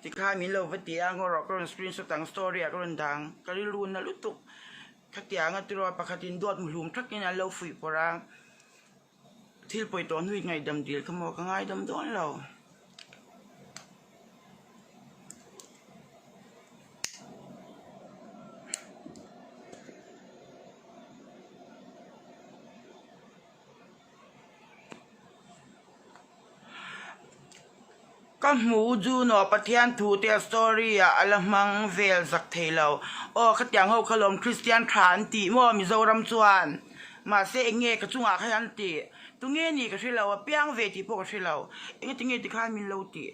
Tikhan min lo va ti a, ngaw rawh ka rawn screenshot ang story ah ka rawn dah ang, ka rilru na lutuk. Khatiang a tiraw pakhatin dawt muhlum thakin an lo fuih pawrh a, thil pawi tawh hnuin ngaihdam dil kha maw ka ngaidam dawn lo. Ka hmu Juno Pathian thu te a story ah a la hmang vel zak thei lo. Aw khatiang ho kha lawm Christian tha an tih maw Mizoram chuan. Mahse eng nge ka chungah kha hian an tih. Tunge nih ka hre lo a piang ve tih pawh ka hre lo. Engati nge tikhan min lo tih.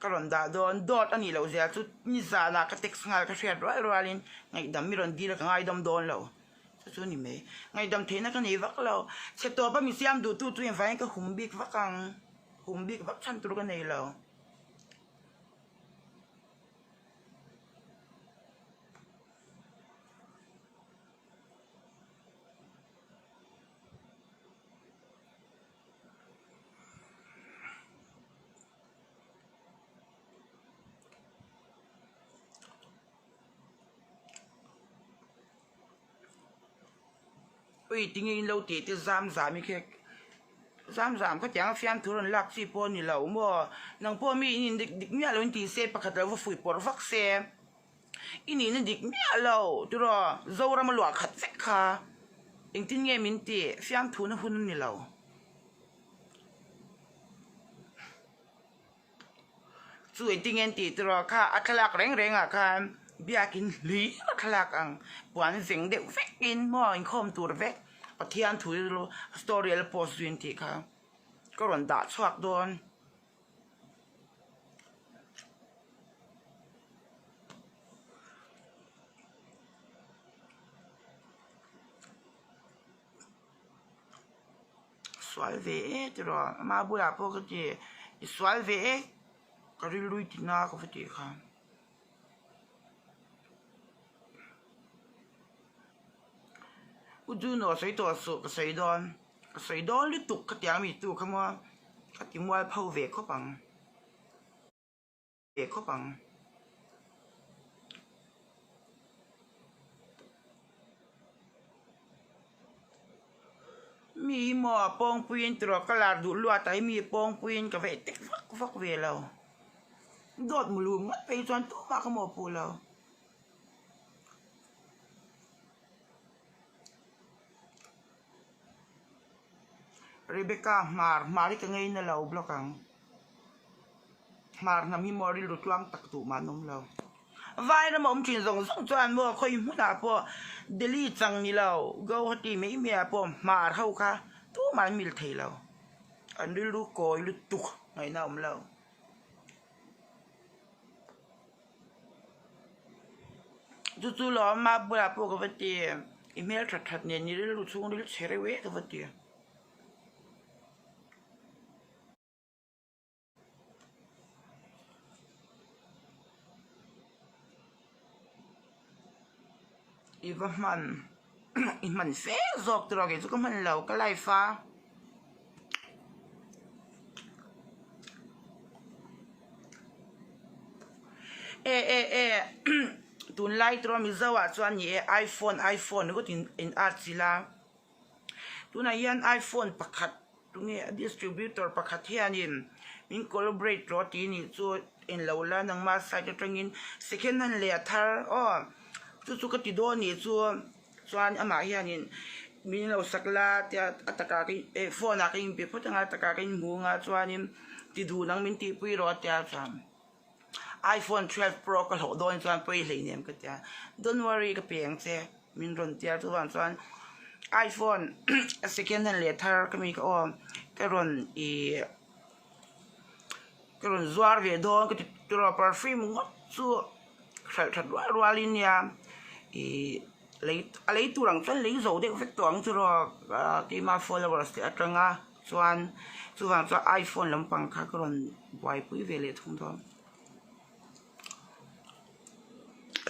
Ka rawn dah dawn, dawt a nih loh zia chu nizanah ka text nghal ka hriat rual rualin ngaihdam mi rawn dil a ka ngaidam dawn lo chu chu a ni mai. Ngaihdam theihna ka nei vak lo, chhe tawp a mi siam duhtu chu engvangin ka hum bik vak ang, hum bik vak chhan tur ka nei lo. Ui tinge in lo tih te zam zam i khek zam zam kha tiang a fiamthu rawn lak chi pawh a ni lo maw nang pawh mi in in dik dik miah lo in tih se pakhat lo va fuih pawrh vak se i nihna dik miah lo tiraw Zoram a luah khat vek kha engtin nge min tih fiamthu na hun a ni lo. Chu engtin nge an tih tiraw kha a thlalak reng reng ah khan biakin hlim a thlalak ang puan zeng deuh vekin maw inkhawm tur vek Pathian thu story a la post zui an tih kha ka rawn dah chhuak dawn. Sual ve e tiraw ama bulah pawh ka ti i sual ve e ka rilru i ti na ka va tih kha. U Juno sawi tawh suh ka sawi dawn ka sawi dawn lutuk ka ti ang mi tu kha maw ka ti mual pho ve khawp ang ve khawp ang. Mi hi maw a pawngpuiin tiraw ka lar duh luat ah hi mi pawngpuiin ka veh tek vak vak ve lo dawt mulum ngawt phei chuan tumah ka mawhpuh lo. Rebecca hmar hmar hi ka ngei na lo block ang hmar hnam hi maw rilru tluang tak duh mah an awm lo vai rama awm thin zawng zawng chuan maw khawi hmunah pawh Delhi chang ni lo Guwahati mai mai ah pawh hmar ho kha tumah an mil thei lo an rilru kawi lutuk ngaihna a awm lo. Chu chu lo ama bulah pawh ka va ti i hmel that that nen i rilru chhung ril chhe reuh e ka va ti. I va hman i hman fe zawk tur a kei chu ka hman lo ka life a. E e e tunlai tura Mizo ah chuan ni e iPhone iPhone ringawt in in at chilh a tunah hian iPhone pakhat tunge a distributor pakhat hianin min collaborate rawh tih a nih chu englo la nangma side atangin second hand leh a thar aw chu chu ka ti dawn nih chu. Chuan amah hianin min lo sak la tia a takah ka eh phone ah ka inbe phawt anga a takah ka inhmu anga chuanin ti duh nang min tihpui rawh a tia chuan iPhone 12 pro ka hlawh dawn chuan pawi hleinem ka tia don't worry ka pe ang che min rawn tia chuvang chuan iPhone second hand leh thar ka mi kha aw ka rawn ih ka rawn zuar ve dawn ka ti tiraw perfume ngawt chu. hralh that rual rualin nia ih lei a lei tur ang chuan lei zo deuh vek tawh ang chu rawh ah keima followers te atanga chuan chuvang chuan iphone lampang kha ka rawn buaipui ve leh thung dawn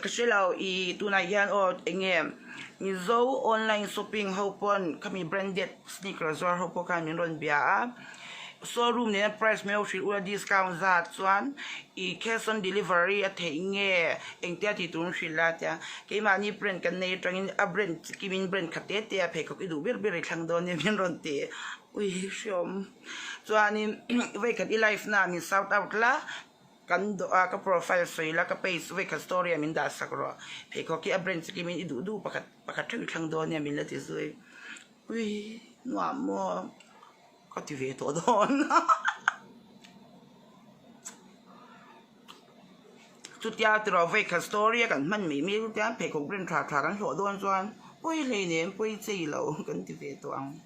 ka hre lo ih tunah hian aw eng nge. Mizo online shopping ho pawn khami branded sneaker zuar ho pawh khan min rawn bia a, showroom nena price min lo hrilh ula discount zat chuan ih cash on delivery a theih nge engtia tih tur an hrilh la tia keimahni brand kan nei atangin a brand chikimin brand khat te te a pheikhawk i duh ber ber i thlang dawn nia min rawn ti ui hreawm chuanin vawikhat i live na min shout out la. Kan dawh a, ka profile sawi la, ka page vawikhat story ah min dah sak rawh. Pheikhawk hi a brand chikim in i duh duh pakhat pakhat theuh i thlang dawn nia min la ti zui. Ui nuam maw ka ti ve tawh dawn. Chutia tiraw vawikhat story a kan hman mai mai chutia pheikhawk brand tha tha kan hlawh dawn chuan pawi hleinem pawi chei lo kan ti ve tawh ang.